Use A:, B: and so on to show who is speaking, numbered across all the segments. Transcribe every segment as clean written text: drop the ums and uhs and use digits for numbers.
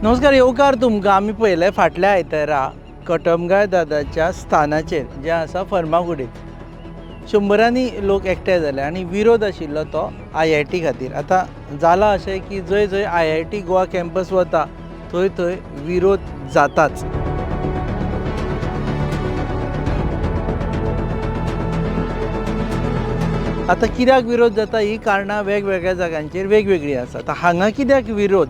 A: नमस्कार, येवकार तुमकां. आमी पळयलें फाटल्या आयतारा कटमगाळ दादाच्या स्थानाचेर जें आसा फर्मागुडीत शंबरांनी लोक एकठांय जाले आनी विरोध आशिल्लो तो आयआयटी खातीर. आतां जालां अशें की जंय जंय आयआयटी गोवा कॅम्पस वता थंय थंय विरोध जाताच. आतां कित्याक विरोध जाता ही कारणां वेगवेगळ्या जाग्यांचेर वेगवेगळीं आसा. आतां हांगा कित्याक विरोध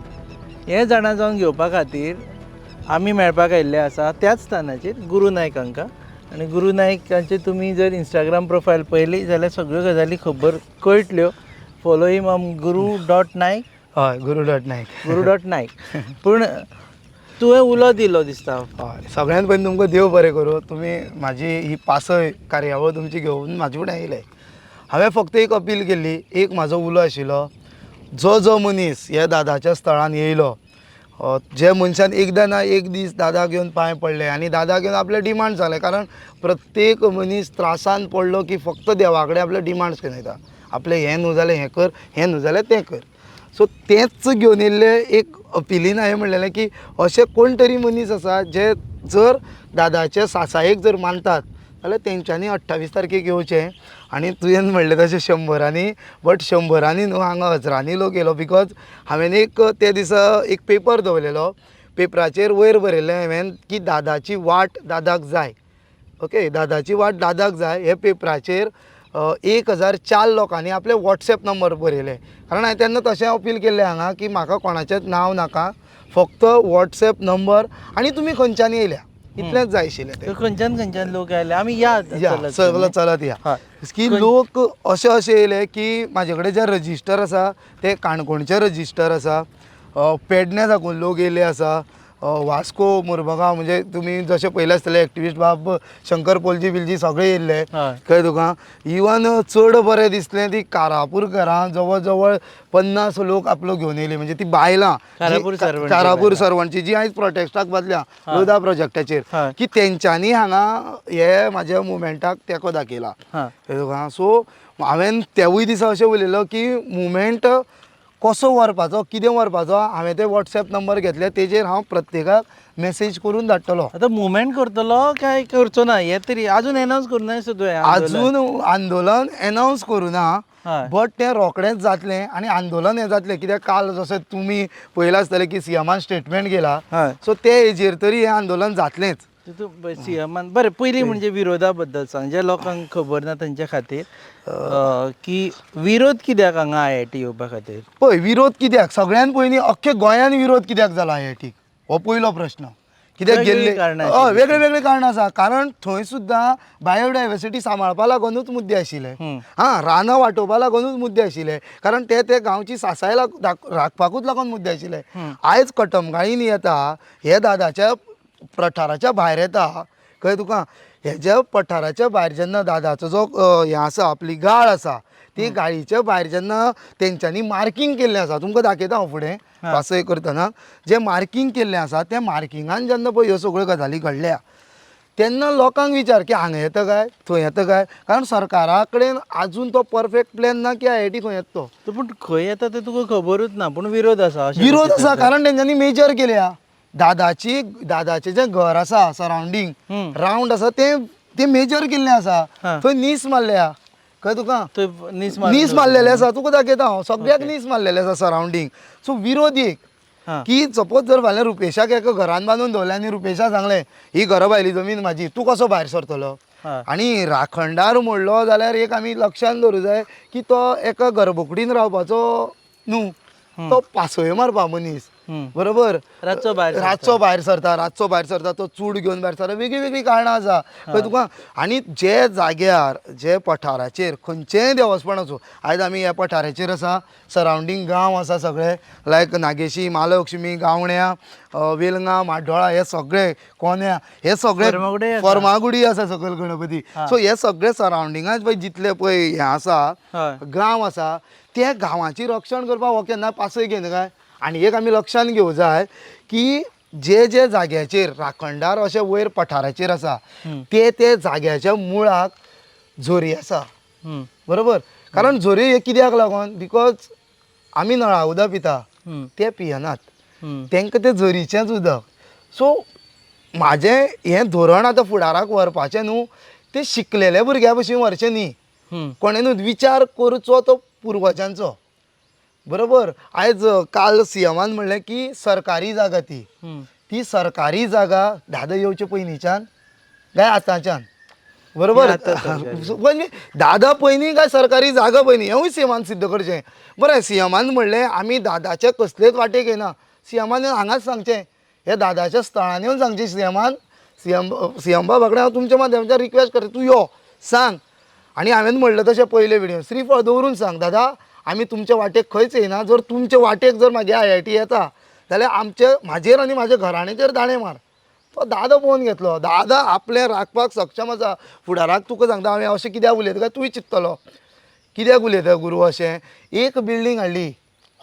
A: हें जाणा जावन घेवपा खातीर आमी मेळपाक आयिल्ले आसा त्याच स्थानाचेर गुरू नायक हांकां. आनी गुरू नायक हांचे तुमी जर इंस्टाग्राम प्रोफायल पळयली जाल्यार सगळ्यो गजाली खबर कळटल्यो. Follow him on Guru dot Naik.
B: हय, गुरू डॉट नायक.
A: गुरू डॉट नायक. पूण तुवें उलो दिलो दिसता.
B: हय, सगळ्यांत पयलीं तुमकां देव बरें करूं. तुमी म्हाजी ही पासय कार्यावळ तुमची घेवन म्हाजे फुडें आयले. हांवें फक्त एक अपील केल्ली, एक म्हाजो उलो आशिल्लो, जो जो मनीस ह्या दादाच्या स्थळान येयलो, जे मनशान एकदां ना एक दीस दादाक येवन पांय पडले आनी दादाक येवन आपले डिमांड जाले, कारण प्रत्येक मनीस त्रासान पडलो की फक्त देवा कडेन आपले डिमांड्स घेवन येता, आपलें हें न्हू जालें हें कर, हें न्हू जाल्यार तें कर. सो तेंच घेवन येयल्ले एक अपिलीन हांवें म्हणलेलें की अशे कोण तरी मनीस आसा जे जर दादाचे सासायेक जर मानतात जाल्यार तेंच्यांनी 28 तारखेक येवचें. आनी तुवें म्हणलें तशें शंबरांनी, बट शंबरांनी न्हू, हांगा हजरांनी लोक येयलो. Because हांवें एक ते दिसा एक पेपर दवरलेलो, पेपराचेर वयर बरयल्लें हांवें की दादाची वाट दादाक जाय. ओके, दादाची वाट दादाक जाय हे पेपराचेर 1004 लोकांनी आपले वॉट्सएप नंबर बरयले. कारण हांवें तेन्ना तशें अपील केल्लें हांगा की म्हाका कोणाचेंच नांव नाका, फक्त वॉट्सएप नंबर आनी तुमी खंयच्यान येयल्या इतलेंच जाय आशिल्लें. तें
A: खंयच्यान खंयच्यान लोक आयले आमी या
B: या सगळो चलत या की लोक अशे अशे येयले की म्हाजे कडेन जे रजिस्टर आसा ते काणकोणचे रजिस्टर आसा, पेडण्या साकून लोक येयले आसा, वास्को मुरमुगांव, म्हणजे तुमी जशें पळयलें आसतलें एक्टिविस्ट बाब शंकर पोलजी बिलजी सगळे येयल्ले. कळ्ळें तुका? इवन चड बरें दिसलें ती कारापूर घरां जवळ जवळ 50 लोक आपलो घेवन येयले, म्हणजे ती बायलां कारापूर सरवणची जी आयज प्रोटेस्टाक बसल्या लोधा प्रोजेक्टाचेर, की तेंच्यांनी हांगा हे म्हाज्या मुवमेंटाक तेंको दाखयला. तुका? सो हांवें तेवूय दिसा अशें उलयलो की मुवमेंट कसो व्हरपाचो, कितें व्हरपाचो. हांवें ते वॉट्सएप नंबर घेतले, तेजेर हांव प्रत्येकाक मेसेज करून धाडटलो.
A: आतां मुवमेंट करतलो काय करचो ना हें तरी अजून एनावन्स करूं ना तुवें?
B: अजून आंदोलन एनावन्स करूं ना, बट तें रोखडेंच जातलें आनी आंदोलन हें जातलें. कित्याक काल जशें तुमी पळयलां आसतलें की सीएमान स्टेटमेंट केला, सो ते हेजेर तरी हें आंदोलन जातलेंच.
A: तितून सीएमान बरें पयलीं म्हणजे विरोधा बद्दल सांग, जे लोकांक खबर ना तेंच्या खातीर की विरोध कित्याक हांगा आयआयटी येवपा खातीर.
B: पळय विरोध कित्याक, सगळ्यान पयलीं अख्खे गोंयान विरोध कित्याक जाला आयआयटीक हो पयलो प्रश्न. कित्याक गेल्ले हय वेगळे वेगळे कारणां आसा. कारण थंय सुद्दां बायोडायवर्सिटी सांबाळपा लागूनच मुद्दे आशिल्ले, हां रानां वाटोवपा लागूनच मुद्दे आशिल्ले, कारण ते ते गांवची सासाय राखपाकूच लागून मुद्दे आशिल्ले. आयज कटमगाळीन येता हे दादाच्या पठाराच्या भायर येता, कळ्ळें तुका? हेज्या पठाराच्या भायर जेन्ना दादाचो जो हें आसा आपली गाळ आसा, ती गाळीच्या भायर जेन्ना तेंच्यांनी मार्कींग केल्लें आसा, तुमकां दाखयता हांव फुडें पासय करतना, जें मार्कींग केल्लें आसा त्या मार्किंगान जेन्ना पळय ह्यो सगळ्यो गजाली घडल्या तेन्ना लोकांक विचार की हांगा येता काय थंय येता काय, कारण सरकारा कडेन आजून तो परफेक्ट प्लॅन ना की आयआयटी खंय येता तो.
A: पूण खंय येता तें तुका खबरूच ना, पूण विरोध आसा.
B: विरोध आसा कारण तेंच्यांनी मेजर केल्या. दादाची दादाचें जें घर आसा सरावंडींग रावंड आसा तें तें मेजर केल्लें आसा, थंय नीस मारल्या. कळ्ळें तुका? नीस मारलेलें आसा, तुका दाखयता हांव, सगळ्याक नीस मारलेलें आसा सरावंडींग. सो विरोध एक की सपोज जर फाल्यां रुपेशाक एका घरान बांदून दवरलें आनी रुपेशाक सांगलें ही घरा भायली जमीन म्हाजी, तूं कसो भायर सरतलो? आनी राखणदार म्हणलो जाल्यार एक आमी लक्षान दवरूं जाय की तो एका गर्भकुडीन रावपाचो न्हू, तो पासयो मारपा मनीस, बरोबर?
A: रातचो
B: भायर सरता, रातचो भायर सरता, तो चूड घेवन भायर सरता, वेगळीं वेगळीं कारणां आसा. पळय तुका? आनी जे जाग्यार जे पठाराचेर खंयचेंय देवस्थान आसूं, आयज आमी ह्या पठाराचेर आसा, सरावंडींग गांव आसा सगळे, लायक नागेशी, महालक्ष्मी, गावण्या, वेलंगा, माड्डोळा, हे सगळे कोन्या, हे सगळे फर्मागुडी आसा सकयल गणपती. सो हे सगळे सरावंडिंगान पळय जितले पळय हें आसा गांव आसा, त्या गांवाची रक्षण करपाक हो केन्ना पासय घेयना काय? आनी एक आमी लक्षान घेवं जाय की जे जे जाग्याचेर राखणदार अशे वयर पठाराचेर आसा ते ते जाग्याच्या मुळाक झोरी आसा, बरोबर? कारण झोरी हे कित्याक लागून, because आमी नळा उदक पिता, ते पियनात. तांकां तें झरीचेंच उदक. सो म्हाजें हें धोरण आतां फुडाराक व्हरपाचें न्हू, तें शिकलेल्या भुरग्या भशेन व्हरचें न्ही. कोणें न्हू विचार करचो तो पुर्वजांचो, बरोबर. आयज काल सीएमान म्हणलें की सरकारी जागा ती, ती सरकारी जागा दादा येवचे पयलींच्यान काय आतांच्यान, बरोबर. म्हणजे दादा पयलीं काय सरकारी जागा पयलीं, हेंवूय सीएमान सिद्ध करचें. बरें, सीएमान म्हणलें आमी दादाचे कसलेच वाटेक येना. सीएमान हांगाच सांगचें, हे दादाच्या स्थळान येवन सांगचें सीएमान, सीएम सीएम बाबा कडेन हांव तुमच्या माध्यमांतल्यान रिक्वेस्ट करता, तूं यो सांग. आनी हांवें म्हणलें तशें पयले व्हिडियो श्रीफळ दवरून सांग, दादा आमी तुमच्या वाटेक खंयच येना, जर तुमचे वाटेक जर मागे IIT येता जाल्यार आमचे म्हाजेर आनी म्हाज्या घराण्याचेर दाणे मार. तो दादा पळोवन घेतलो, दादा आपलें राखपाक सक्षम आसा. फुडाराक तुका सांगता हांवें अशें कित्याक उलयता काय तूंय चिंततलो कित्याक उलयता गुरू अशें. एक बिल्डींग हाडली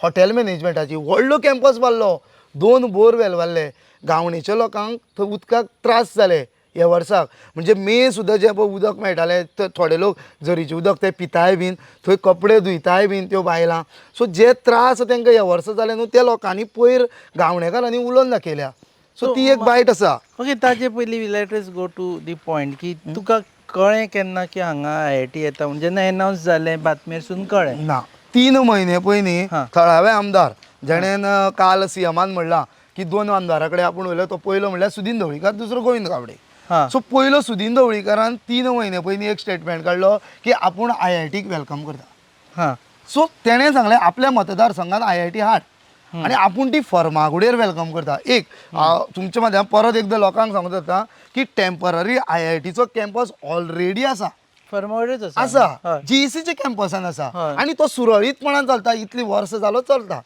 B: हॉटेल मॅनेजमेंटाची, व्हडलो कॅम्पस बांदलो, 2 बोरवेल बांदले. गांवणीच्या लोकांक थंय उदकाक त्रास जाले ह्या वर्साक, म्हणजे मे सुद्दां जें पळय उदक मेळटालें थोडे लोक झरीचें उदक ते पिताय बीन, थंय कपडे धुयताय बीन त्यो बायलां. सो जे त्रास तांकां ह्या वर्सा जाले न्हू ते लोकांनी पयर गांवणेकारांनी उलोवन दाखयल्या. सो ती एक बायट आसा.
A: ओके, ताजे पयलीं let us go to the point की तुका कळ्ळें केन्ना की हांगा IIT येता, म्हणजे जेन्ना एनावन्स जालें बातमेरसून कळ्ळें?
B: ना, 3 म्हयने पयलीं थळावे आमदार जेणेन काल सीएमान म्हणलां की 2 आमदारा कडेन आपूण उलयलो, तो पयलो म्हणल्यार सुदीन ढवळीकर, दुसरो गोविंद गावडे. सो पयलो सुदीन ढवळीकरान 3 म्हयने पयलीं एक स्टेटमेंट काडलो की आपूण IITक welcome करता. सो तेणें सांगलें आपल्या मतदारसंघात IIT हाड आनी आपूण ती फर्मागुडयेर welcome करता. एक तुमच्या माध्यमांत परत एकदां लोकांक सांगूंक जाता की टेंपररी IITचो कॅम्पस ऑलरेडी आसा,
A: फर्मागुडयेच
B: आसा, GECच्या कॅम्पसान आसा आनी तो सुरळीतपणान चलता. इतली वर्सां जालो चलता,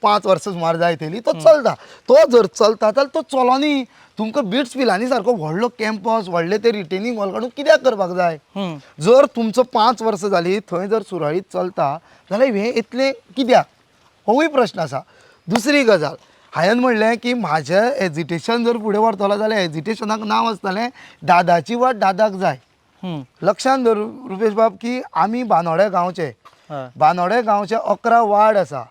B: 5 वर्सां सुमार जायत येयली तो चलता. तो जर चलता जाल्यार तो चलोनी. तुमकां बिट्स पिलानी सारको व्हडलो कॅम्पस, व्हडले ते रिटेनिंग हॉल काडून कित्याक करपाक जाय? जर तुमचो 5 वर्सां जाली थंय जर सुरळीत चलता जाल्यार हें इतलें कित्याक, होवूय प्रश्न आसा. दुसरी गजाल हांवें म्हणलें की म्हाजें एजिटेशन जर फुडें व्हरतलो जाल्यार एजिटेशनाक नांव आसतलें दादाची वाट दादाक जाय. लक्षांत धर रुपेश बाब की आमी बानोडे गांवचे, बानोडे गांवचे 11 वार्ड आसा.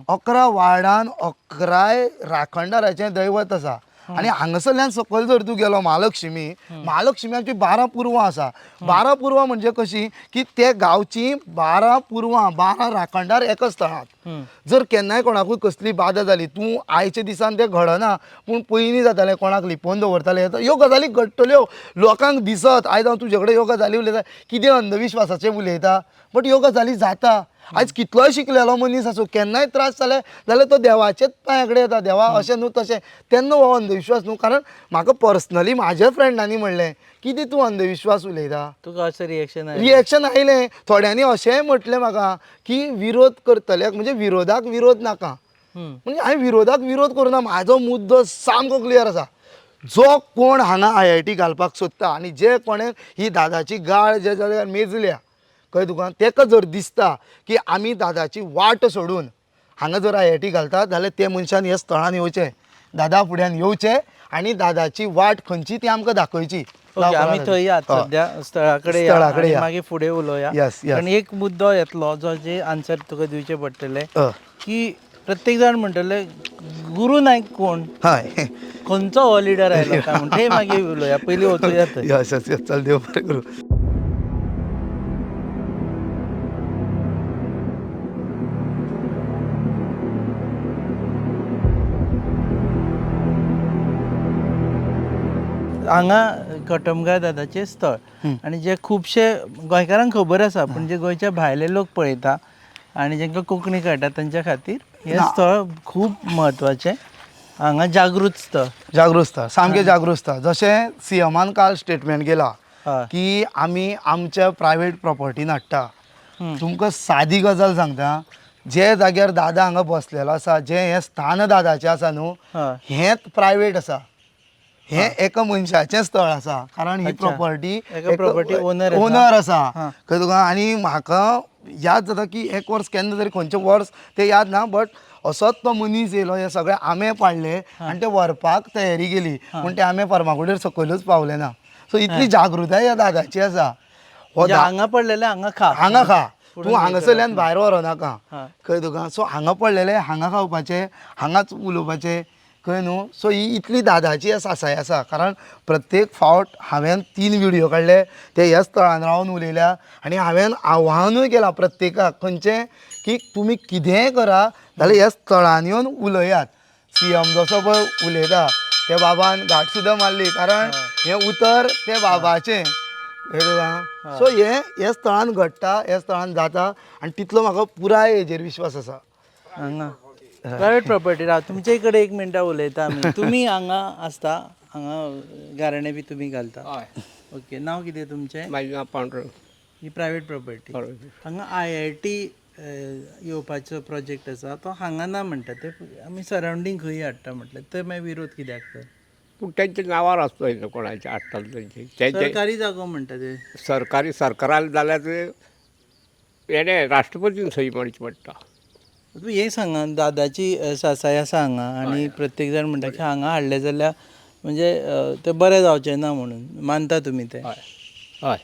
B: 11 वार्डान 11 राखणदाराचें दैवत आसा. आनी हांगासरल्यान सकयल जर तूं गेलो महालक्ष्मी, महालक्ष्मी आमची 12 पुर्वां आसा. 12 पुर्वां म्हणजे कशी की ते गांवची 12 पुर्वां, 12 राखणदार एका स्थळांत. जर केन्नाय कोणाकूय कसली बादा जाली, तूं आयच्या दिसान तें घडना पूण पयलीं जातालें, कोणाक लिपोवन दवरताले, ह्यो गजाली घडटल्यो लोकांक दिसत. आयज हांव तुजे कडेन ह्यो गजाली उलयता, कितें अंधविश्वासाचें उलयता, बट ह्यो गजाली जाता. आयज कितलोय शिकलेलो मनीस आसूं, केन्नाय त्रास जाले जाल्यार तो देवाचेच पांया कडेन येता, देवा अशें न्हू तशें, तेन्ना हो अंधविश्वास न्हू. कारण म्हाका पर्सनली म्हाज्या फ्रेंडांनी म्हणलें कितें तूं अंधविश्वास उलयता,
A: तुका अशें रिएक्शन आयलें?
B: रिएक्शन आयलें. थोड्यांनी अशेंय म्हटलें म्हाका की विरोध करतल्याक म्हणजे विरोधाक विरोध नाका. म्हणजे हांवें विरोधाक विरोध करुना, म्हाजो मुद्दो सामको क्लियर आसा. जो कोण हांगा IIT घालपाक सोदता आनी जे कोणें ही दादाची गाळ जे जाल्यार मेजल्या कळ्ळें तुका, तेका जर दिसता की आमी दादाची वाट सोडून हांगा जर IIT घालता जाल्यार ते मनशान ह्या स्थळान येवचें, दादा फुड्यान येवचें आनी दादाची वाट खंयची ती आमकां दाखोवची.
A: ओके, आमी थंय यात सद्या स्थळा कडेन, मागीर फुडें उलोवया. कारण एक मुद्दो येतलो जो जे आन्सर तुका दिवचें पडटलें की प्रत्येक जाण म्हणटले गुरू नायक कोण,
B: हय,
A: खंयचो हो लिडर आयलो काय म्हण, ते मागीर उलोवया, पयलीं वचुया थंय.
B: यस यस यस, चल देव बरें करूं.
A: हांगा कटमगाळ दादाचें स्थळ आनी जे खुबशे गोंयकारांक खबर आसा, पूण जे गोंयच्या भायले लोक पळयता आनी जांकां कोंकणी कळटा तांच्या खातीर हें स्थळ खूब म्हत्वाचें. हांगा जागृत स्थळ,
B: जागृत स्थळ, सामकें जागृत स्थळ. जशें सीएमान काल स्टेटमेंट केला की आमी आमच्या प्रायवेट प्रॉपर्टीन हाडटा. तुमकां सादी गजाल सांगता, जे जाग्यार दादा हांगा बसलेलो आसा, जें हें स्थान दादाचें आसा न्हू, हेंच प्रायवेट आसा, हें एका मनशाचें स्थळ आसा. कारण ही प्रॉपर्टी ओनर आसा, कळ्ळें तुका. आनी म्हाका याद जाता की एक वर्स केन्ना तरी, खंयचें वर्स तें याद ना, बट असोच तो मनीस येयलो, हे सगळे आंबे पाडले आनी ते व्हरपाक तयारी केली, पूण ते आंबे फर्मागुडयेर सकयलूच पावले ना. सो इतली जागृताय ह्या दादाची आसा.
A: हांगा पडलेले हांगा खा,
B: हांगा खा. तूं हांगासरल्यान भायर व्हरो नाका.
A: हा.
B: कळ्ळें तुका? सो हांगा पडलेलें हांगा खावपाचें, हांगाच उलोवपाचें, कळ्ळें न्हू? सो ही इतली दादाची सासाय आसा. कारण प्रत्येक फावट हांवें 3 विडियो काडले ते ह्या स्थळान रावन उलयल्या आनी हांवें आव्हानूय केलां प्रत्येकाक खंयचें की तुमी कितेंय करा जाल्यार ह्या स्थळान येवन उलयात. सीएम जसो पळय उलयता त्या बाबान घाट सुद्दां मारली, कारण हें उतर तें बाबाचें. सो हें ह्या स्थळान घडटा, ह्या स्थळान जाता आनी तितलो म्हाका पुराय हेजेर विश्वास आसा.
A: हांगा प्रायवेट प्रॉपर्टी राव, तुमचे कडेन 1 मिनटां उलयता आमी. तुमी हांगा आसता, हांगा गाराणें बी तुमी घालता?
C: हय.
A: ओके, नांव कितें तुमचें?
C: म्हाजें नांव पांडुरंग.
A: ही प्रायवेट प्रॉपर्टी. हांगा IIT येवपाचो प्रोजेक्ट आसा, तो हांगा ना म्हणटा ते, आमी सरावंडींग खंय हाडटा म्हटलें, ते मागीर विरोध कित्याक तर?
C: पूण तेंच्या नांवार आसतलो न्हू कोणाच्या हाडटलो तेंचे तेंचे
A: सरकारी जागो म्हणटा ते.
C: सरकारी सरकारान जाल्यार ते हेणें राष्ट्रपतीन सही मारची पडटा.
A: तूं हें सांगा, दादाची सासाय आसा हांगा आनी प्रत्येक जाण म्हणटा की हांगा हाडलें जाल्यार म्हणजे तें बरें जावचें ना म्हणून, मानता तुमी तें?
C: हय हय.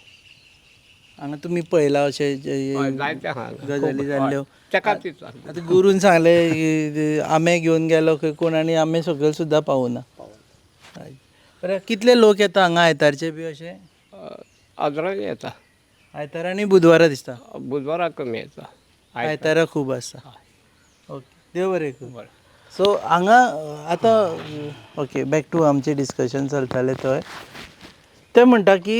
A: हांगा तुमी पळयलां अशें
C: जायते आहा
A: गजाली जाल्ल्यो?
C: तेका तीच.
A: आतां गुरून सांगलें की आमे घेवन गेलो खंय कोण आनी आमे सकयल सुद्दां पावना. बरें, कितले लोक येता हांगा आयतारचे बी अशें?
C: आजरांनी येता.
A: आयतारा आनी बुधवारा दिसता?
C: बुधवारा कमी येता,
A: आयतारा खूब आसता. ओके, देव बरें करूं. बरें, सो हांगा आतां ओके बॅक टू आमचें डिस्कशन चलतालें थंय. ते म्हणटा की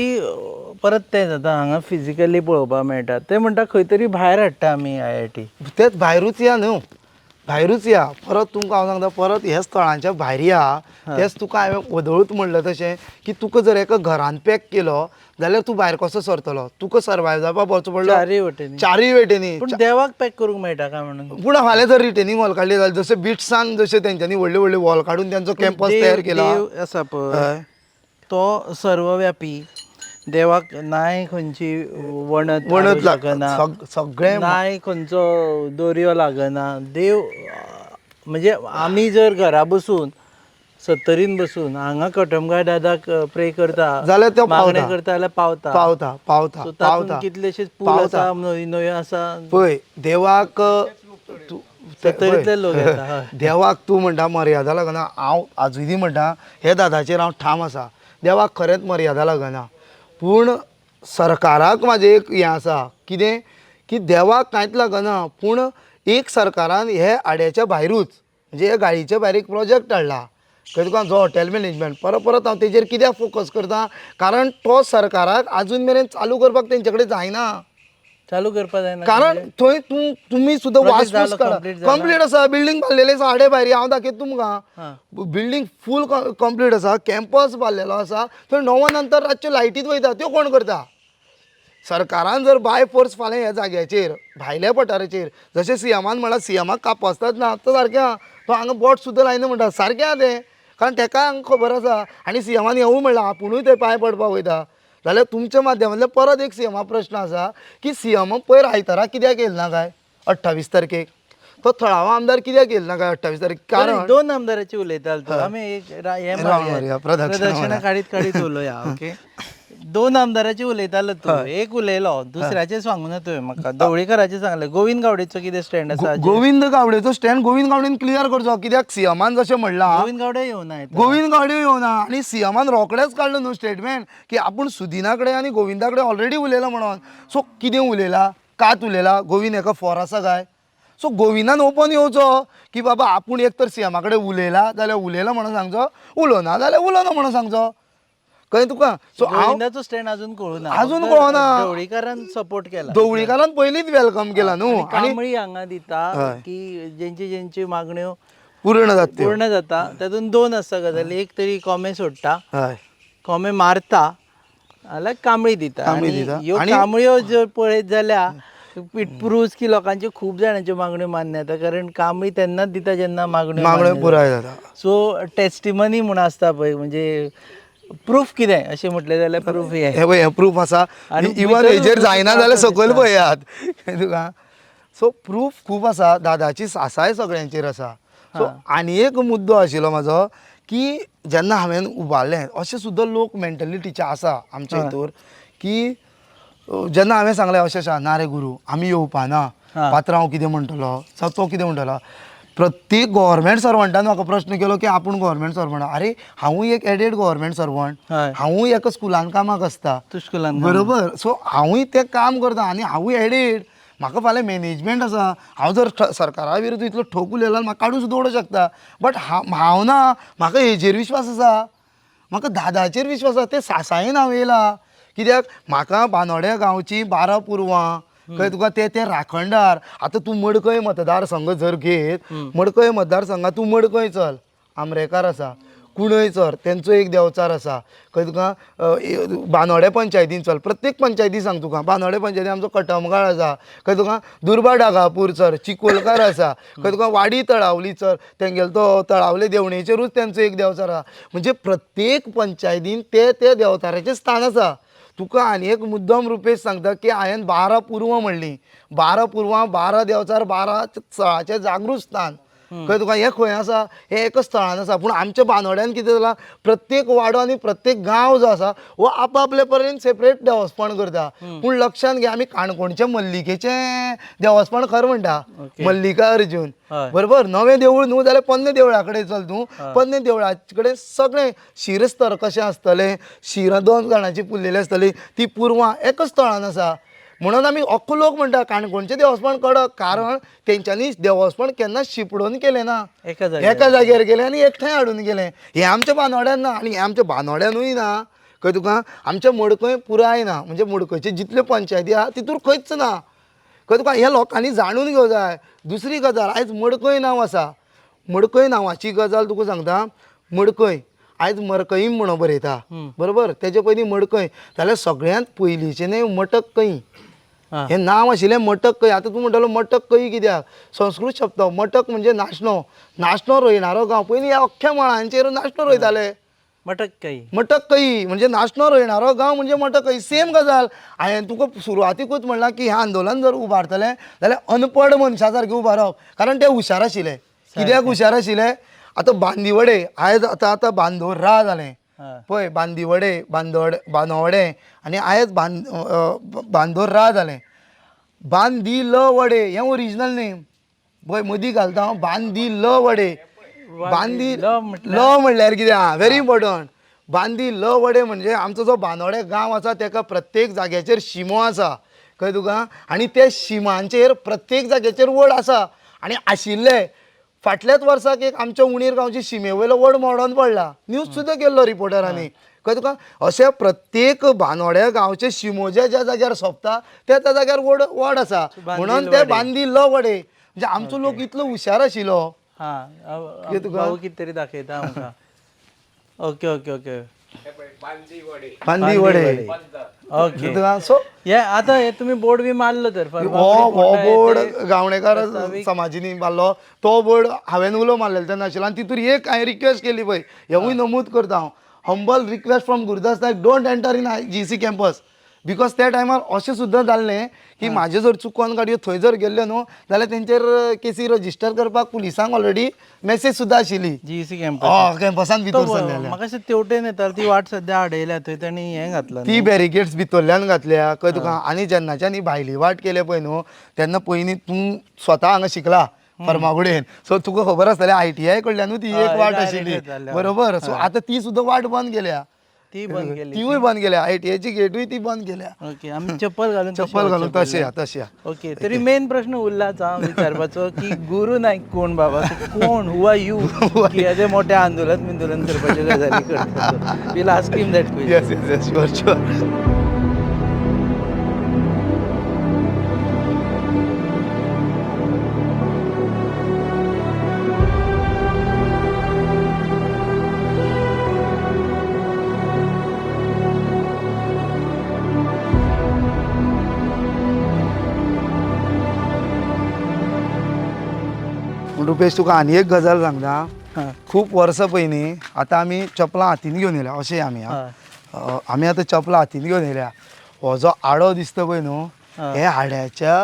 A: परत तें जाता, हांगा फिजिकली पळोवपाक मेळटा. ते म्हणटा खंय तरी भायर हाडटा आमी IIT.
B: तेच भायरूच या न्हू, भायरूच या. परत तुमकां हांव सांगता, परत ह्या स्थळांच्या भायर या. तेच तुका हांवें वदळूच म्हणलें तशें की तुका जर एका घरान पॅक केलो जाल्यार तूं भायर कसो सरतलो? तुका सर्वायव जावपाक वचचो पडलो
A: चारूय वटेनी.
B: चारूय वटेनी.
A: पूण देवाक पॅक करूंक मेळटा काय म्हणून?
B: पूण फाल्यां जर रिटेनिंग वॉल काडली जाल्यार, जशें बिट्सान जशें तेंच्यांनी व्हडले व्हडले वॉल काडून तेंचो कॅम्पस तयार केला.
A: देव आसा पळय तो सर्वव्यापी, देवाक नाय खंयची वणत
B: वणत
A: लागना,
B: सगळें
A: नाय खंयचो दोरयो लागना. देव म्हणजे आमी जर घरा बसून सत्तरीन बसून हांगा कटमगाळ दादाक प्रे करता
B: जाल्यार तो
A: मागणें
B: पावता.
A: करता जाल्यार पावता.
B: पावता पावता पावता.
A: कितलेशेच पूल आसा, न्हंयो आसा.
B: पळय देवाक तूं
A: सत्तरींतले लोक येता.
B: देवाक तूं म्हणटा मर्यादा लागना. हांव आजुनूय म्हणटा हे दादाचेर हांव ठाम आसा, देवाक खरेंच मर्यादा लागना. पूण सरकाराक म्हाजें एक हें आसा कितें की देवाक कांयच लागना, पूण एक सरकारान हे आड्याच्या भायरूच म्हणजे हे गाडयेच्या भायर एक प्रोजेक्ट हाडला. कळ्ळें तुका? जो हॉटेल मॅनेजमेंट परत परत हांव तेजेर कित्याक फोकस करता, कारण तो सरकाराक आजून मेरेन चालू करपाक तेंचे कडेन जायना.
A: चालू करपाक जायना
B: कारण थंय तूं तुमी सुद्दां वासपूस करा. कंप्लीट आसा, बिल्डींग बांदलेली आसा आडे भायर, हांव दाखयता तुमकां. बिल्डींग फूल कंप्लीट आसा, कॅम्पस बांदलेलो आसा. थंय 9 नंतर रातच्यो लायटीत वयता, त्यो कोण करता? सरकारान जर बाय फोर्स फाल्यां ह्या जाग्याचेर भायल्या पठाराचेर जशें सीएमान म्हणलां, सीएमाक कापसतात ना तो सारकें आहा, तो हांगा बोट सुद्दां लायना म्हणटा, सारकें आहा तें, कारण तेका हांगा खबर आसा. आनी सीएमान हेंवूय म्हणलां आपुणूय थंय पांय पडपाक वयता. जाल्यार तुमच्या माध्यमांतल्यान परत एक सीएमा प्रश्न आसा की सीएम पयर आयतारा कित्याक येयला ना काय 28 तारखेक? तो थळावो आमदार कित्याक येयला ना काय 28 तारखेक? कारण
A: 2 आमदाराची उलयतालो तो. आमी एक हें प्रदक्षिणा काडीत काडीत उलोवया. ओके, 2 आमदाराची उलयतालो तूं, एक उलयलो, दुसऱ्याचें सांगू ना तुवें म्हाका. ढवळीकराचें सांगलें. गोविंद गावडेचो कितें स्टँड आसा?
B: गोविंद गावडेचो स्टँड गोविंद गावडेन क्लियर करचो, कित्याक सीएमान जशें म्हणलां
A: गोविंद गावडे येवना,
B: गोविंद गावडे येवना आनी सीएमान रोखडेंच काडलो न्हू स्टेटमेंट की आपूण सुदिना कडेन आनी गोविंदा कडेन ऑलरेडी उलयला म्हणून. सो कितें उलयला, कात उलयला, गोविंद हेका फॉर आसा काय? सो गोविंदान ओपन येवचो की बाबा आपूण एक तर सीएमा कडेन उलयला जाल्यार उलयला म्हणून सांगचो, उलोवना जाल्यार उलोवना म्हणून सांगचो. कळ्ळें तुका? सो
A: गोविंदाचो स्टँड अजून कळूना,
B: अजून कळना.
A: ढवळीकारान सपोर्ट केला,
B: ढवळीकारान पयलींच welcome केला न्हू.
A: कांबळी हांगा दिता की जेंची जेंची मागण्यो
B: पूर्ण जाता,
A: पूर्ण जाता. तातूंत 2 आसता गजाली, एक तरी कोमे सोडटा, कोमे मारता जाल्यार कांबळी दिता. ह्यो कांबळ्यो जर पळयत जाल्यार it प्रुव्स की लोकांच्यो खूब जाणांच्यो मागण्यो मान्य जाता, कारण कांबळी तेन्नाच दिता जेन्ना मागण्यो
B: पुराय जाता.
A: सो टेस्टिमनी म्हूण आसता पळय, म्हणजे प्रूफ कितें अशें म्हटलें जाल्यार प्रूफ हें
B: हें प्रूफ आसा. आनी इवन हेजेर जायना जाल्यार सकयल पळयात तुका. सो प्रूफ खूब आसा, दादाची सासाय सगळ्यांचेर आसा. सो आनी एक मुद्दो आशिल्लो म्हाजो की जेन्ना हांवें उबारलें, अशें सुद्दां लोक मेंटलिटीचे आसा आमच्या हितूर की जेन्ना हांवें सांगलें अशें अशें ना रे गुरू आमी येवपा ना,
A: हा.
B: पात्रांव कितें म्हणटलो जावं तो कितें म्हणटलो. प्रत्येक गोवोरमेंट सर्वंटान म्हाका प्रश्न केलो की आपूण गोवोरमेंट सर्वंट. आरे हांवूय एक एडेड गोवोरमेंट सर्वंट,
A: हय.
B: हांवूय एका स्कुलान कामाक आसता.
A: तूं स्कुलान
B: बरोबर. सो हांवूय तें काम करता आनी हांवूय एडेड, म्हाका फाल्यां मॅनेजमेंट आसा. हांव जर सरकारा विरुद्ध इतलो ठोक उलयलो जाल्यार म्हाका काडून सुद्दां उडोवंक शकता. बट हांव ना, म्हाका हेजेर विश्वास आसा, म्हाका दादाचेर विश्वास आसा. ते सासायेन हांव येयला कित्याक म्हाका बानोड्या गांवची 12 पुरवां कळ्ळें तुका, ते ते राखणदार. आतां तूं मडकय मतदारसंघ जर घेत, मडकय मतदारसंघात तूं मडकय चल, आमरेकार आसा, कुणय चल, तेंचो एक देंवचार आसा, कळ्ळें तुका. बानोड्या पंचायतीन चल, प्रत्येक पंचायती सांग तुका, बानोड्या पंचायतीन आमचो कटमगाळ आसा, कळ्ळें तुका. दुर्बा डागापूर चल, चिकोलकार आसा, कळ्ळें तुका. वाडी तळावली चल, तेंगेलो तो तळावले देवणेचेरूच तेंचो एक देंवचार आसा. म्हणजे प्रत्येक पंचायतीन ते ते देंवचाराचें स्थान आसा. तुका आनी एक मुद्दम रुपेश सांगता की हांवें 12 पुर्वां म्हणलीं, 12 पुर्वां, 12 देंवचार, 12 स्थळाचें जागृत स्थान, कळ्ळें तुका. हें खंय आसा, हें एका स्थळान आसा. पूण आमच्या बांदोड्यान कितें जालां, प्रत्येक वाडो आनी प्रत्येक गांव जो आसा हो आपआपले परेन सेपरेट देवस्पण करता. पूण लक्षांत घे, आमी काणकोणच्या मल्लिकेचें देवस्पण खरें म्हणटा, मल्लिका अर्जून, बरोबर. नवें देवूळ न्हू जाल्यार पोन्ने देवळा कडेन चल तूं, पोन्ने देवळा कडेन सगळें शिरस्तर कशें आसतलें, शिरां 2 जाणांची पुरलेली आसतली, ती पुरवां एका स्थळान आसा. म्हणून आमी अख्खो लोक म्हणटा काणकोणचें देवस्पण कडक, कारण तेंच्यांनी देवस्पण केन्ना शिपडून केलें ना,
A: एका जाग्यार,
B: एका जाग्यार गेलें आनी एकठांय हाडून गेलें. हें आमच्या बांदोड्यान ना आनी हें आमच्या बांदोड्यानूय ना, कळ्ळें तुका. आमच्या मडकय पुराय ना, म्हणजे मडकयचे जितल्यो पंचायती आहा तितूर खंयच ना, कळ्ळें तुका. हें लोकांनी जाणून घेवंक जाय. दुसरी गजाल, आयज मडकय नांव आसा, मडकय नांवाची गजाल तुका सांगता. मडकय आयज मरकईम म्हणून बरयता, बरोबर, तेजे पयलीं मडकय जाल्यार सगळ्यांत पयलींचें न्हय मटक कई हें नांव आशिल्लें, मटक कई. आतां तूं म्हणटलो मटक कई कित्याक, संस्कृत शब्द मटक म्हणजे नाशणो, नाशणो रोयणारो गांव. पयलीं ह्या अख्ख्या मळांचेर नाशणो रोयताले.
A: मटक कई,
B: मटक कई म्हणजे नाशणो रोयणारो गांव म्हणजे मटक कई. सेम गजाल हांवें तुका सुरवातीकूच म्हणलां की हें आंदोलन जर उबारतलें जाल्यार अनपड मनशा सारकें उबारप, कारण ते हुशार आशिल्ले. कित्याक हुशार आशिल्ले, आतां बांदिवडे आयज आतां आतां बांदोरा जालें पळय, बांदिवडे, बांदोडे, बानोडे आनी आयज बांदोरा जालें. बांदी ल वडे हें ओरिजिनल नेम पळय, मदीं घालता हांव, बांदी ल वडे. बांदी
A: ल
B: ल म्हणल्यार कितें आहा, व्हेरी इम्पॉर्टंट. बांदी ल वडे म्हणजे आमचो जो बांदोडे गांव आसा तेका प्रत्येक जाग्याचेर शिमो आसा, कळ्ळें तुका. आनी त्या शिमांचेर प्रत्येक जाग्याचेर वड आसा आनी आशिल्ले. फाटल्याच वर्साक एक आमच्या उणीर गांवचे शिमे वयलो वड मोडोन पडला, न्यूज सुद्दां केल्लो रिपोर्टरांनी, कळ्ळें तुका. अशें प्रत्येक बांदोड्या गांवचे शिमो ज्या ज्या जाग्यार सोंपता त्या त्या जाग्यार वड वड आसा, म्हणून ते बांदी ल वडे. म्हणजे आमचो लोक इतलो हुशार आशिल्लो.
A: भाऊ कितें तरी दाखयता आमकां. ओके ओके ओके,
B: बांदी वडे,
A: ओके.
B: सो
A: हे आतां हे तुमी बोर्ड बी मारलो तर
B: हो हो बोर्ड गावणेकार समाजीनी मारलो, तो बोर्ड हांवें उलो मारलेलो तेन्ना आशिल्लो. आनी तितूर एक हांवें रिक्वेस्ट केली पळय, हेवूय नमूद करता हांव, humble request from Gurudas Naik, don't enter in GC campus. Because त्या टायमार अशें सुद्दां जाल्लें की म्हाजें जर चुकोन गाडयो थंय जर गेल्ल्यो न्हू जाल्यार तेंचेर केसी रजिस्टर करपाक पुलिसांक ऑलरेडी मॅसेज सुद्दां आशिल्ली.
A: जीसी कॅम्पस
B: हय, कॅम्पसान भितर सरलेले.
A: म्हाका अशें तेवटेन येताले ती वाट सद्या आडयल्या, थंय तांणी हें घातलां,
B: ती बॅरिकेड्स भितरल्यान घातल्या, कळ्ळें तुका. आनी जेन्नाच्यान ही भायली वाट केल्या पळय न्हू तेन्ना पयलीं तूं स्वता हांगा शिकला फर्मागुडेन, सो तुका खबर आसतलें ITI कडल्यानूय ती एक वाट आशिल्ली, बरोबर. सो आतां ती सुद्दां वाट बंद केल्या,
A: ती बंद केली,
B: तिवूय बंद केल्या, ITIची गेटूय ती बंद केल्या.
A: ओके, आमी चप्पल घालून
B: चप्पल घालून तशें तशें.
A: ओके, तरी मेन प्रश्न उरलाच हांव विचारपाचो की गुरू नायक कोण बाबा, कोण, हु are you, की येदें मोठें आंदोलन बिंदोलन करपाच्यो गजाली करता. We'll ask him that question.
B: Yes yes yes, sure sure. Rupesh, तुका आनी एक गजाल सांगता. खूब वर्सां पयलीं आतां आमी चपलां हातीन घेवन येयल्या, अशें आमी आमी आतां चपलां हातीन घेवन येयल्या. हो जो आडो दिसता पळय न्हू, हे आड्याच्या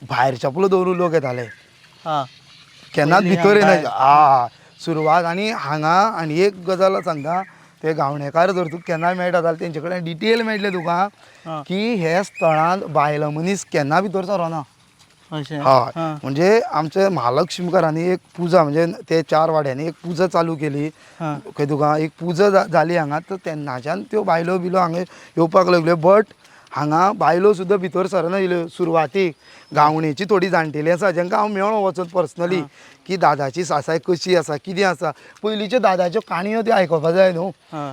B: भायर चपलां दवरून लोक येताले, केन्नाच भितर येना. हा, सुरवात. आनी हांगा आनी एक गजाल सांगता, ते गावणेकार जर तुका केन्नाय मेळटा जाल्यार तेंचे कडेन डिटेल मेळटले तुका की हे स्थळांत बायल मनीस केन्ना भितर सरना.
A: अशें.
B: हय, म्हणजे आमचे महालक्ष्मीकारांनी एक पुजा, म्हणजे ते चार वाड्यांनी एक पुजा चालू केली खंय तुका, एक पुजा जाली हांगा. तर तेन्नाच्यान त्यो बायलो बिलो हांगा येवपाक लागल्यो. बट हांगा बायलो सुद्दां भितर सरनाशिल्ल्यो सुरवातीक. गावणेची थोडी जाणटेली आसा जेंकां हांव मेळ्ळो वचोन पर्सनली की दादाची सासाय कशी आसा, कितें आसा, पयलींच्यो दादाच्यो काणयो त्यो आयकोपा जाय न्हू.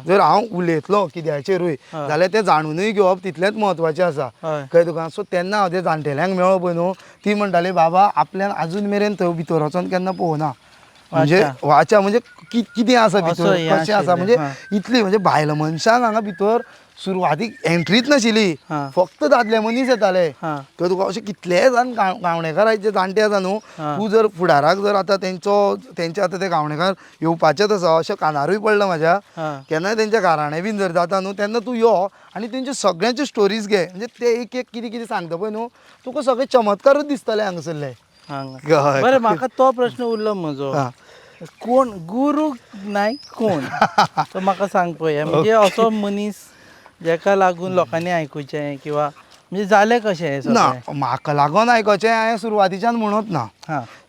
B: जर हांव उलयतलो कित्याचेरूय जाल्यार तें जाणुनूय घेवप तितलेंच म्हत्वाचें आसा. कळ्ळें तुका. सो तेन्ना हांव ते जाणटेल्यांक मेळ्ळो पळय न्हू, ती म्हणटाली बाबा आपल्यान आजून मेरेन थंय भितर वचोन केन्ना पळोवना, म्हणजे वाचा म्हणजे कितें आसा भितर, कशें आसा, म्हणजे इतली म्हणजे बायल मनशांक हांगा भितर सुरवातीक एंट्रीच नाशिल्ली, फक्त दादले मनीस येताले. तर तुका अशे कितले जाण गावणेकार जे जाणटे आसा न्हू, तूं जर फुडाराक जर आतां तेंचे आतां ते गावणेकार येवपाचेच आसा अशें कानारूय पडलां म्हाज्या, केन्नाय तेंच्या घराणें बीन जर जाता न्हू तेन्ना तूं यो आनी तेंच्यो सगळ्यांच्यो स्टोरीज घे, म्हणजे ते एक एक कितें कितें सांगता पळय न्हू, तुका सगळे चमत्कारूच दिसतले हांगासरले.
A: बरें, म्हाका तो प्रश्न उरलो म्हजो, कोण गुरू नायक कोण तो म्हाका सांग पळोवया. म्हणजे असो मनीस जेका लागून लोकांनी आयकुचें किंवा म्हणजे जालें कशें हें
B: ना,
A: सगळें?
B: म्हाका लागून आयकोचें हांवें सुरवातीच्यान म्हणत ना.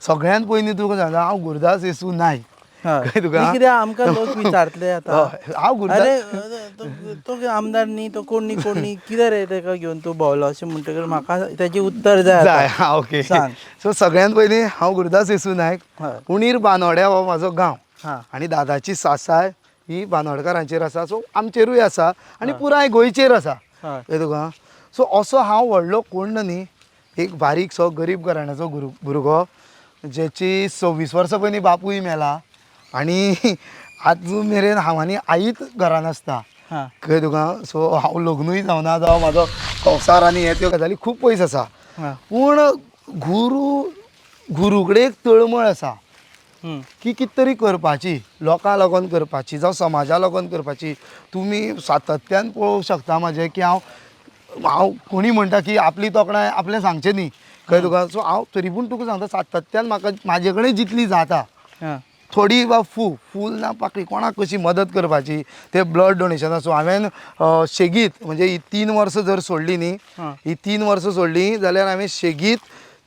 B: सगळ्यांत पयलीं तुका सांगता, हांव गुरुदास येसू नायक.
A: कळ्ळें तुका? कित्याक आमकां लोक विचारतले आतां,
B: हांव गुरुदास,
A: अरे तो आमदार न्ही, तो कोण न्ही, कोण न्ही, कितें रे ताका घेवन तूं भोंवलो अशें म्हणटकीर म्हाका तेजें उत्तर जाय.
B: जाय. हां, ओके. सो सगळ्यांत पयलीं हांव गुरुदास येसू नायक, उणीर बानोड्या हो म्हाजो गांव आनी दादाची सासाय ही बानोडकारांचेर आसा, सो आमचेरूय आसा आनी पुराय गोंयचेर आसा. कळ्ळें तुका. सो असो हांव व्हडलो कोण न्ही, एक बारीकसो गरीब घराण्याचो भुरगो जेची 26 वर्सां पयलीं बापूय मेला आनी आजून मेरेन हांव आनी आईच घरान आसता. कळ्ळें तुका. सो हांव लग्नूय जावना, जावं म्हाजो संवसार आनी हे त्यो गजाली खूब पयस आसा. पूण गुरू कडेन एक तळमळ आसा की कितें तरी करपाची, लोकां लागून करपाची, जावं समाजा लागून करपाची. तुमी सातत्यान पळोवंक शकता म्हाजें की हांव हांव कोणी म्हणटा की आपली तोखणाय आपलें सांगचें न्ही, कळ्ळें तुका. सो हांव तरी पूण तुका सांगता, सातत्यान म्हाका म्हाजे कडेन जितली जाता थोडी वा फूल ना पाकळी कोणाक कशी मदत करपाची, ते ब्लड डोनेशन आसूं. हांवें शेगीत म्हणजे ही 3 वर्सां जर सोडली न्ही, ही 3 वर्सां सोडली जाल्यार हांवें शेगीत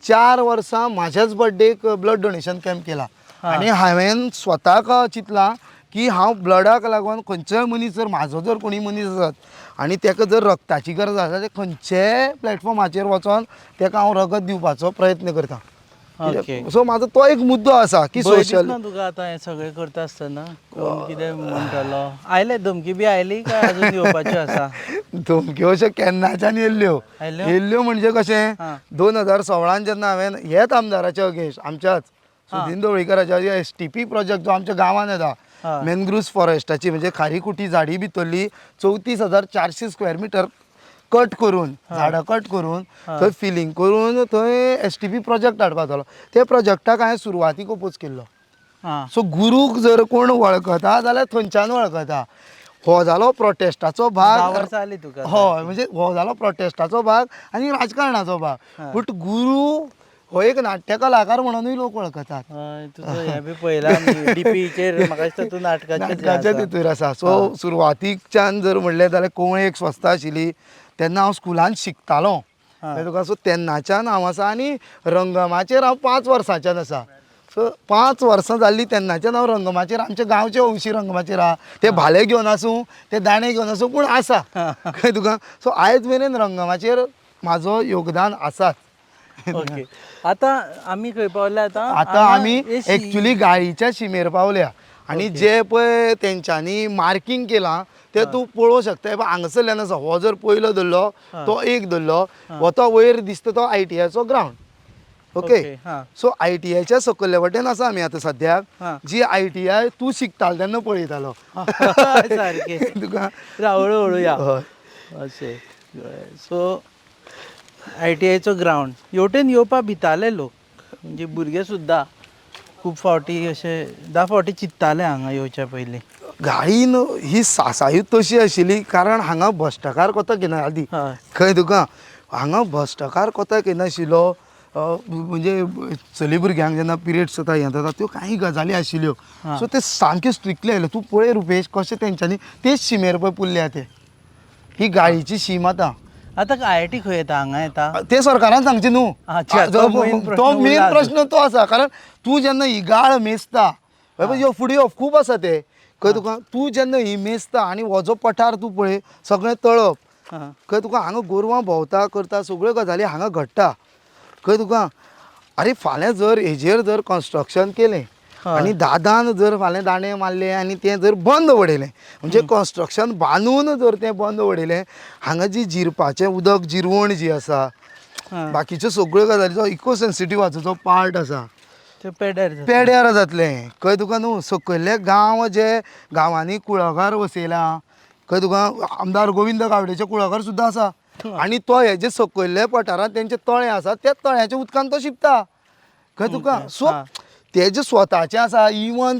B: 4 वर्सां म्हाज्याच बड्डेक ब्लड डोनेशन कॅम्प केला. आनी हांवें स्वताक चिंतलां की हांव ब्लडाक लागून खंयचोय मनीस जर म्हाजो जर कोणी मनीस आसत आनी ताका जर रगताची गरज आसा जाल्यार खंयचेय प्लॅटफॉर्माचेर वचोन ताका हांव रगत दिवपाचो प्रयत्न करता. सो म्हाजो तो एक मुद्दो आसा की सोशल.
A: तुका आतां हें सगळें करता आसतना कोण कितें म्हणटलो, आयले धमकी बी आयली काय अजून येवपाच्यो आसा?
B: धमक्यो अश्यो केन्नाच्यान येयल्ल्यो, येयल्ल्यो म्हणजे कशें 2016 जेन्ना हांवें हेच आमदाराच्या अगेन्स्ट, आमच्याच सुदीन ढवळीकाराच्या STP project जो आमच्या गांवांत येता, मॅनग्रुव्स फॉरेस्टाची, म्हणजे खारीकुटी झाडी भितरली 34,400 स्क्वेअर मिटर कट करून, झाडां कट करून थंय फिलिंग करून थंय STP project हाडपा जालो. त्या प्रोजेक्टाक हांवें सुरवातीक ओपोज केल्लो. सो गुरूक जर कोण वळखता जाल्यार थंयच्यान वळखता. हो जालो प्रोटेस्टाचो भाग. हय, म्हणजे हो जालो प्रोटेस्टाचो भाग आनी राजकारणाचो भाग. बट गुरू हो एक नाट्य कलाकार म्हणूनय लोक वळखतात.
A: तुजो हें बी पळयलां डीपीचेर, म्हाका दिसता तूं नाटकाच्या
B: तितूर आसा. सो सुरवातीकच्यान जर म्हणलें जाल्यार कोवळी एक संस्था आशिल्ली तेन्ना हांव स्कुलान शिकतालो तुका. सो तेन्नाच्यान हांव आसा आनी रंगमाचयेर हांव 5 वर्सांच्यान आसा. सो 5 वर्सां जाल्लीं तेन्नाच्यान हांव रंगमाचयेर, आमच्या गांवचे अंशी रंगमाचयेर आहा, ते भाले घेवन आसूं, ते दाणे घेवन आसूं, पूण आसा. कळ्ळें तुका. सो आयज मेरेन रंगमाचयेर म्हाजो योगदान आसाच.
A: ओके, आतां आमी खंय पावल्या? आतां
B: आतां आमी एक्चुली गाळीच्या शिमेर पावल्या आनी जे पळय तेंच्यांनी मार्कींग केलां तें तूं पळोवंक शकता. हांगासरल्यान आसा, हो जर पयलो धरलो तो एक धरलो, हो तो वयर दिसता तो ITIचो ग्रावंड. ओके, सो ITIच्या सकयल्या वटेन आसा आमी आतां सद्याक, जी ITI तूं शिकतालो तेन्ना पळयतालो.
A: सारकें
B: तुका
A: हळू हळू या अशें. सो ITIचो ग्रावंड हेवटेन येवपा भिताले लोक, म्हणजे भुरगे सुद्दां खूब फावटी अशे 10 फावटी चिंत्ताले हांगा येवच्या पयलीं.
B: गाळीन ही सासायूत तशी आशिल्ली, कारण हांगा भश्टकार कोता घेना आदी. खंय तुका हांगा भश्टकार कोता घेनाशिल्लो, म्हणजे चली भुरग्यांक जेन्ना पिरियड्स जाता हें जाता त्यो कांय गजाली आशिल्ल्यो. सो ते सामकें स्ट्रिक्टली आयले. तूं पळय रुपेश कशें तेंच्यांनी तेच शिमेर पळय पुरल्या ते ही गाळीची शीम आतां.
A: आतां आयआयटी खंय येता, हांगा येता?
B: ते सरकारान सांगचें न्हू.
A: अच्छा, तो main प्रश्न
B: तो मेन
A: उरला.
B: प्रश्न तो आसा, कारण तूं जेन्ना ही गाळ मेजता, हय यो फुडें यो, खूब आसा ते खंय तुका, तूं जेन्ना ही मेजता आनी हो जो पठार तूं पळय सगळें तळप, खंय तुका हांगा गोरवां भोंवता करता सगळ्यो गजाली हांगा घडटा खंय तुका. आरे फाल्यां जर हेजेर जर कन्स्ट्रक्शन केलें आनी दादान जर फाल्यां दांडे मारले आनी तें जर बंद उडयलें, म्हणजे कन्स्ट्रक्शन बांदून जर तें बंद उडयलें, हांगा जी जिरपाचें उदक जिरवण जी आसा, बाकीच्यो सगळ्यो गजाली जो इको सेन्सिटीवाचो जो पार्ट आसा
A: ते पेड्यार जाता.
B: पेड्यार जातलें खंय तुका न्हू. सकयल्ले गांव जे गांवांनी कुळागर वसयलां खंय तुका, आमदार गोविंद गावडेचें कुळागर सुद्दां आसा आनी तो हेजे सकयल्ले पठारांत तेंचे तळें आसा, त्या तळ्याच्या उदकान तो शिंपता खंय तुका. सो तेजे स्वताचें आसा. इवन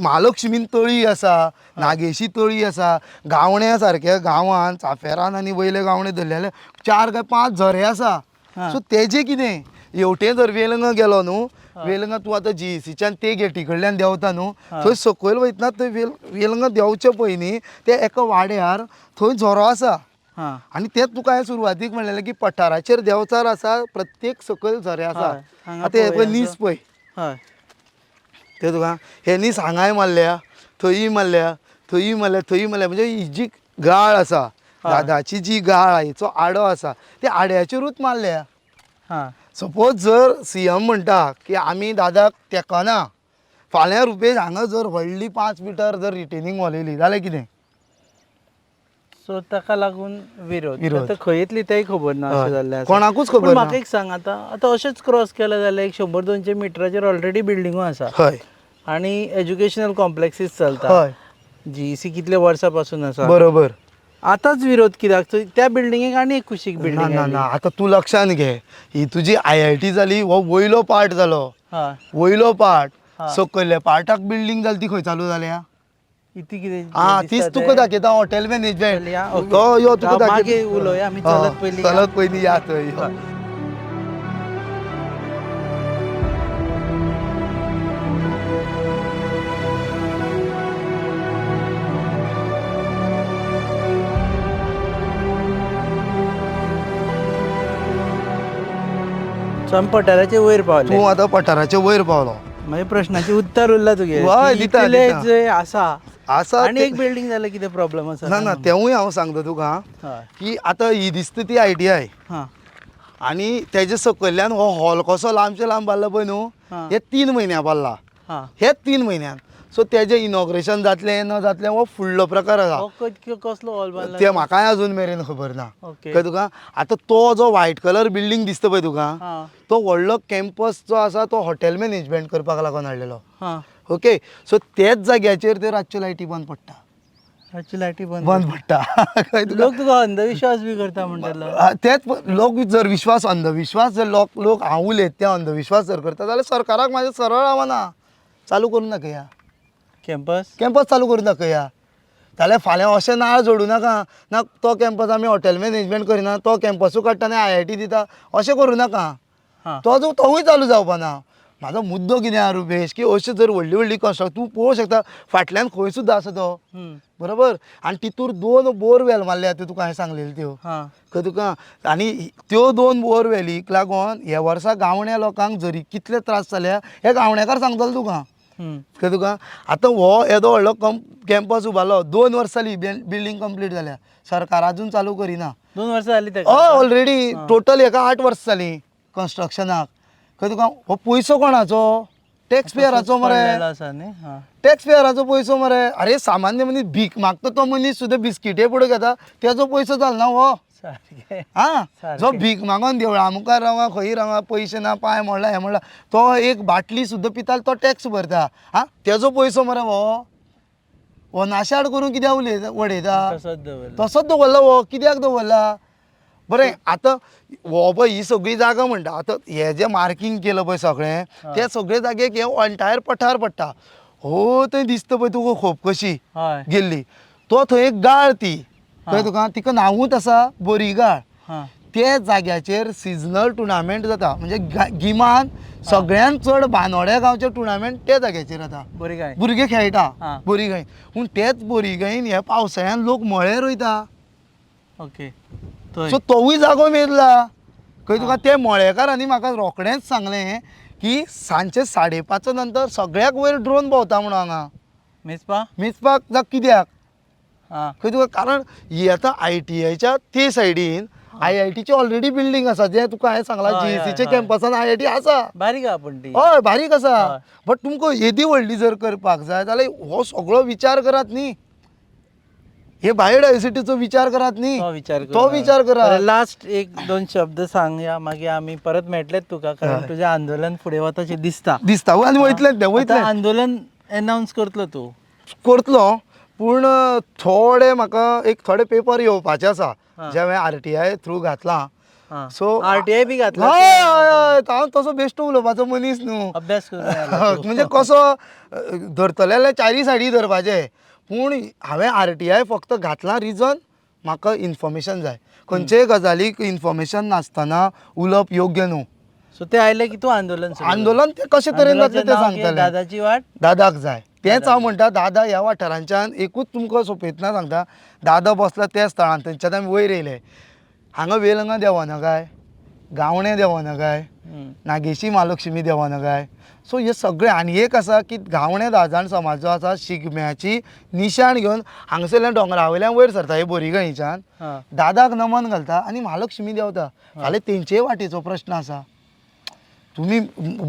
B: महालक्ष्मीन तळी आसा, नागेशी तळी आसा, गावण्या सारक्या गांवान चाफेरान आनी वयले गावणे धरले जाल्यार 4 काय 5 झरे आसा. सो तेजें कितें हेवटेन जर वेलंगा गेलो न्हू, वेलंगा तूं आतां जीईसीच्यान ते गेटी कडल्यान देंवता न्हू, थंय सकयल वयतना थंय वेलंगा देंवचे पयलीं ते एका वाड्यार थंय झरो आसा. आनी तें तुका हांवें सुरवातीक म्हणलेलें की पठाराचेर देंवचार आसा, प्रत्येक सकयल झरे आसा. आतां हे पळय नीस पळय, ते तुका हे नीस हांगाय मारल्या, थंयूय मारल्या, थंयूय मारल्या, थंयूय मारल्या. म्हणजे ही जी गाळ आसा, दादाची जी गाळ आहा, हिचो आडो आसा, त्या आड्याचेरूच मारल्या. सपोज जर सीएम म्हणटा की आमी दादाक तेंकना, फाल्यां रुपेश हांगा जर व्हडली 5 मिटर जर रिटेनिंग वॉल येयली जाल्यार कितें?
A: सो ताका लागून विरोध.
B: विरोध.
A: आतां खंय येतली तेंय खबर ना अशें जाल्लें आसा.
B: कोणाकूच खबर
A: पूण
B: ना.
A: म्हाका एक सांग, आतां आतां अशेंच क्रॉस केलें जाल्यार एक 100-200 मिटराचेर ऑलरेडी बिल्डिंगो आसा आनी एज्युकेशनल कॉम्प्लेक्सीस चलता. जीईसी कितले वर्सां पासून आसा.
B: बरोबर.
A: आतांच विरोध कित्याक? त्या बिल्डिंगेक आनी एक कुशीक बिल्डिंग.
B: ना ना, आतां तूं लक्षान घे, ही तुजी आयआयटी जाली, हो वयलो पार्ट जालो, वयलो पार्ट, सकयल्या पार्टाक बिल्डिंग जाली ती खंय चालू जाल्या?
A: इतली कितें
B: आं, तीच तुका दाखयता हॉटेल मॅनेजमेंट. यो तुका दाखयता,
A: मागीर उलोवया आमी, चलत पयलीं.
B: चलत पयलीं या थंय.
A: सो आमी पठाराचे वयर पावले.
B: तूं आतां पठाराचे वयर पावलो.
A: मागीर प्रश्नाचें उत्तर उरलां तुगेलें.
B: हय, दिता,
A: इतले
B: दिता.
A: जे आसा
B: आसा
A: आनी एक बिल्डिंग जाल्यार कितें प्रॉब्लम आसा?
B: ना ना, तेवूय हांव सांगता तुका की आतां ही दिसता ती आयटीआय आनी तेजे सकयल्यान हो हॉल कसो लांबचे लांब बांदला पळय न्हू, हे 3 म्हयन्या बांदला, हे 3 म्हयन्यान. सो तेजें इनॉग्रेशन जातलें न जातलें हो फुडलो प्रकार आसा.
A: कसलो हॉल बांदला
B: तें म्हाकाय अजून मेरेन खबर ना.
A: ओके.
B: कळ्ळें तुका? आतां तो जो व्हायट कलर बिल्डींग दिसता पळय तुका, तो व्हडलो कॅम्पस जो आसा तो हॉटेल मॅनेजमेंट करपाक लागून हाडलेलो. ओके, सो तेच जाग्याचेर त्यो रातच्यो लायटी बंद पडटा.
A: रातची लायटी बंद
B: बंद पडटा.
A: लोक तुका अंधविश्वास बी करता म्हणटलो.
B: तेच लोक जर विश्वास अंधविश्वास जर लोक हांव उलयत ते अंधविश्वास जर करता जाल्यार सरकाराक म्हाजें सरळ आव्हान, चालू करूं नाका ह्या
A: कॅम्पस,
B: कॅम्पस चालू करूं नाका ह्या. जाल्यार फाल्यां अशें नाळ जोडूं नाका ना तो कॅम्पस आमी हॉटेल मॅनेजमेंट करिना, तो कॅम्पसूय काडटा आनी आयआयटी दिता, अशें करूं नाका. तो जो तोवूय चालू जावपा ना. म्हाजो मुद्दो कितें आहा रुपेश, की अशें जर व्हडली व्हडली कन्स्ट्रक्शन तूं पळोवंक शकता फाटल्यान खंय सुद्दां आसा तो, बरोबर. आनी तितूर 2 बोरवेल मारल्या त्यो तुका हांवें सांगलेल्यो त्यो, कळ्ळें तुका. आनी त्यो 2 बोरवेलीक लागून ह्या वर्सा गावण्या लोकांक जरी कितले त्रास जाल्या हे गावणेकार सांगतले तुका, कळ्ळें तुका. आतां हो येदो व्हडलो कॅम्पस उबारलो, 2 वर्सां जाली बिल्डींग कंप्लीट जाल्या, सरकार अजून चालू करिना.
A: 2 वर्सां जालीं ताका?
B: हय, ऑलरेडी टोटल हेका 8 वर्सां जालीं कन्स्ट्रक्शनाक. कळ्ळें तुका. हो पयसो कोणाचो? टॅक्स पेयराचो मरे. टॅक्स पेयराचो पयसो मरे. अरे सामान्य मनीस भीक मागता तो मनीस सुद्दां बिस्किटे पुडो घेता तेजो पयसो जालो ना हो. आं, जो भीक मागोन देवळा मुखार रावा खंय रावा पयशे ना, पांय मोडला हें मोडला, तो एक बाटली सुद्दां पिता तो टॅक्स भरता. आं, तेजो पयसो मरे हो. हो नाशाड करून कित्याक उलयता वडयता? तसोच दवरला हो, कित्याक दवरला? बरें, आतां हो पळय ही सगळी जागा म्हणटा, आतां हें जें मार्कींग केलां पळय सगळें, ते सगळे जागेक हे एंटायर पठार पडटा. हो थंय दिसता पळय तुका खोप कशी गेल्ली, तो थंय एक गाळ ती, कळ्ळें तुका, तिका नांवूच आसा बोरी गाळ. ते जाग्याचेर सिजनल टुर्नामेंट जाता, म्हणजे गिमान सगळ्यान चड बानोड्या गांवचे टुर्नामेंट ते जाग्याचेर जाता.
A: बरी काय
B: भुरगे खेळटा
A: हा.
B: बोरीगायन, पूण तेच बोरीगायन हे पावसाळ्यान लोक मळे रोयता.
A: ओके, थंय.
B: सो तोवूय जागो मेजला खंय तुका. ते मळेकारांनी म्हाका रोखडेंच सांगलें की सांजचे 5:30 नंतर सगळ्याक वयर ड्रोन भोंवता म्हणून हांगा
A: मेजपा
B: मेजपाक जावं कित्याक
A: आं
B: खंय तुका, कारण ही आतां आयटीआयच्या ते सायडीन आयआयटीची ऑलरेडी बिल्डींग आसा, जें तुका हांवें सांगलां.
A: हय, हय,
B: जीईसीच्या
A: हय.
B: कॅम्पसान आयआयटी आसा.
A: बारीक आहा पण ती.
B: हय, बारीक आसा.
A: हय.
B: बट तुमकां येदी व्हडली जर करपाक जाय जाल्यार हो सगळो विचार करात न्ही, हे बायोडायवर्सिटीचो विचार करात न्ही,
A: तो विचार कर.
B: तो विचार करात.
A: लास्ट एक दोन शब्द सांगया, मागीर आमी परत मेळटलेच तुका, कारण
B: हय.
A: तुजें आंदोलन फुडें वता शें दिसता.
B: दिसता आनी वयतलें तें,
A: आतां
B: वयतलें.
A: आंदोलन एनावन्स करतलो तूं?
B: करतलो, पूण थोडे म्हाका एक थोडे पेपर येवपाचे आसा,
A: हा.
B: जे हांवें आरटीआय थ्रू घातलां. सो
A: आरटीआय बी घातला?
B: हय हय हय, हांव तसो बेश्टो उलोवपाचो मनीस न्हू.
A: अभ्यास करून आयला तूं.
B: म्हणजे कसो धरतले जाल्यार चारी सायडी धरपाचे, पूण हांवें आरटीआय फक्त घातलां रिजन म्हाका इन्फॉर्मेशन जाय. खंयचेय गजालीक इन्फॉर्मेशन नासतना उलोवप योग्य न्हू.
A: सो ते आयले की तूं आंदोलन सुरू कर.
B: आंदोलन तें कशे तरेन जातलें तें
A: आंदोलनाचें नाव कितें?
B: सांगतलें.
A: दादाची वाट.
B: दादाक जाय तेंच हांव म्हणटा. दादा ह्या वाठारांच्यान एकूच तुमकां सोंपयतना सांगता, दादा बसला त्या स्थळान थंयच्यान आमी वयर येयले. हांगा वेलंगा देवना काय, गावणे देवना काय, नागेशी महालक्ष्मी देवना काय, सो हे सगळे. आनी एक आसा की गावणे 10 जाण समाज जो आसा शिगम्याची निशाण घेवन हांगसरल्यान दोंगरा वयल्यान वयर सरता हे बोरीगंयच्यान, दादाक नमन घालता आनी महालक्ष्मी देंवता. फाल्यां तेंचेय वाटेचो प्रश्न आसा. तुमी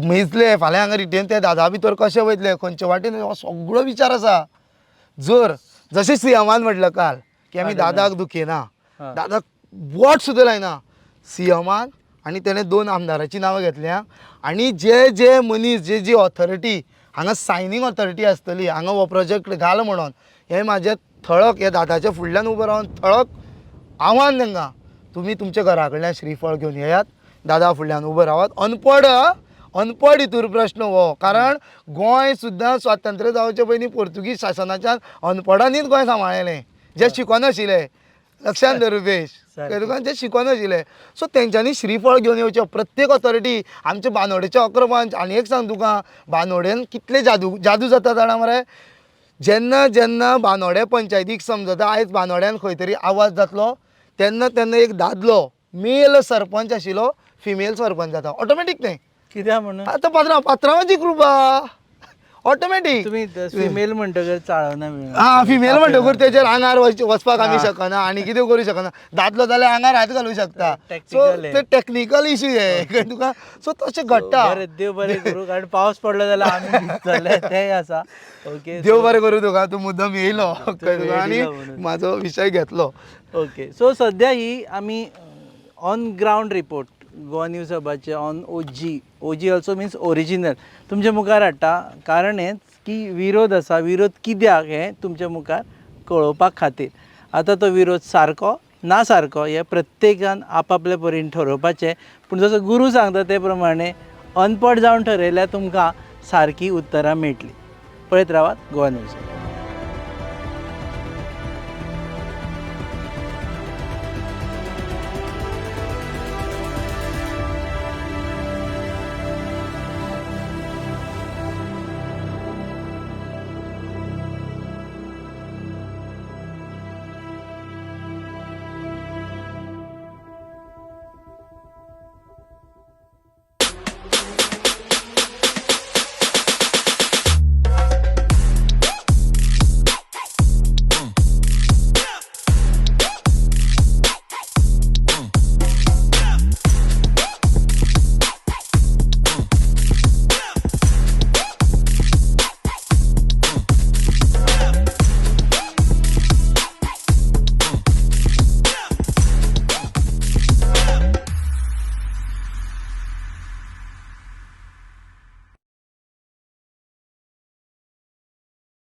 B: मेजले फाल्यां हांगा रिटेन ते दादा भितर कशे वयतले, खंयचे वाटेन, हो सगळो विचार आसा. जर जशें सीएमान म्हटलें काल की आमी दादाक दुखयना, दादाक बोट सुद्दां लायना सीएमान, आनी तेणें 2 आमदाराचीं नांवां घेतल्या आनी जे जे मनीस जे जी ऑथॉरिटी हांगा सायनींग ऑथॉरिटी आसतली हांगा हो प्रोजेक्ट घाल म्हणून, हें म्हाजें थळक ह्या दादाच्या फुडल्यान उबो रावन थळक आव्हान तांकां, तुमी तुमच्या घरा कडल्यान श्रीफळ घेवन येयात, दादा फुडल्यान उबो रावात. अनपड अनपड हितूर प्रश्न हो, कारण गोंय सुद्दां स्वातंत्र्य जावचे पयलीं पोर्तुगीज शासनाच्यान अनपडांनीच गोंय सांबाळलें, जे शिकोनाशिल्ले. लक्षान धर रुपेश, तुका जे शिकोनाशिल्ले. सो तेंच्यांनी श्रीफळ घेवन येवचें प्रत्येक ऑथॉरिटी. आमचे बानोडेचे 11 पंच, आनी एक सांग तुका, बानोडेन कितले जादू जादू जाता जाणा मरे. जेन्ना जेन्ना बानोडे पंचायतीक समजता आयज बानोड्यान खंय तरी आवाज जातलो, तेन्ना तेन्ना एक दादलो मेल सरपंच आशिल्लो फिमेल सरपंच जाता ऑटोमॅटीक. तें
A: कित्याक म्हणून?
B: आतां पात्रांवाची कृपा ऑटोमॅटीक.
A: तुमी फिमेल म्हणटकर चाळवना?
B: आं, फिमेल म्हणटकूच तेजेर आंगार वचपाक आमी शकना आनी कितें करूं शकना. दादलो जाल्यार आंगार हात घालूं शकता. सो ते टॅक्निकल इशू हे तुका. सो तशें घडटा.
A: बरें, देव बरें करूं, कारण पावस पडलो जाल्यार आमी भिजतले, तेंय आसा. ओके,
B: देव बरें करूं तुका, तूं मुद्दम येयलो आनी म्हाजो विशय घेतलो.
A: ओके, सो सद्या ही आमी on ground report Goa news हबाचे on OG, OG also means original, तुमचे मुखार हाडटा. कारण हेंच की विरोध आसा, विरोध कित्याक हें तुमच्या मुखार कळोवपा खातीर. आतां तो विरोध सारको ना सारको हें प्रत्येकान आपआपले परीन ठरोवपाचें, पूण जसो गुरू सांगता ते प्रमाणे अनपड जावन ठरयल्यार तुमकां सारकी उत्तरां मेळटलीं. पळयत रावात गोवा न्यूज.